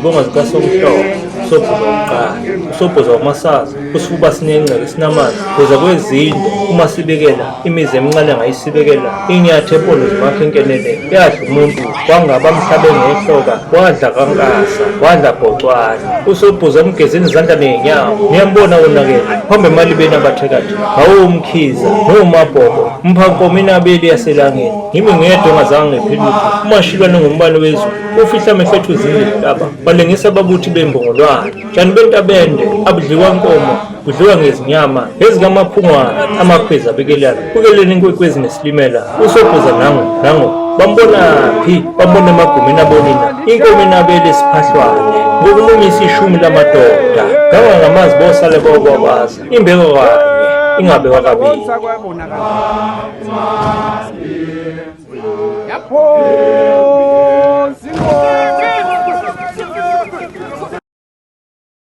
Izibongo zikaSomhlolo, uSobhuza wokuqala, uSobhuza wamasaza, usifuba sinengceke sinamanzi, kuza kwezinde uma sibekela imizi emincane ngayisibekela inyathi empondo zimakhe inkenele yadla umuntu wangaba mhlabe ngehloka wadla kankasa wadla bhocwane uSobhuza emgezini izandla ney'nyawo niyambona wonakele phambi emalibeni abathekathi ngawumkhiza nowumabhoko mphankomo inabeli yaselangeni ngimi ngedwa ongazange ngiphilutho umashilwane ngumbane wezulu ufihla amehlo ethu zindaba balengisa ababuthi bembongolwane tshani bentabende abudliwa nkomo budliwa ngezinyama ezikamaphungwana amakhwezi abekelana bukeleni inkwekwezi nesilimela usobhuza nango nango bambonaphi bambona emagumeni abonina inkomo enabele esiphahlwane ngokumumisa ishumi lamadoda nganga ngamazi bosale bokwabaza imbeko kanye ingabekwa kabili. Yapho.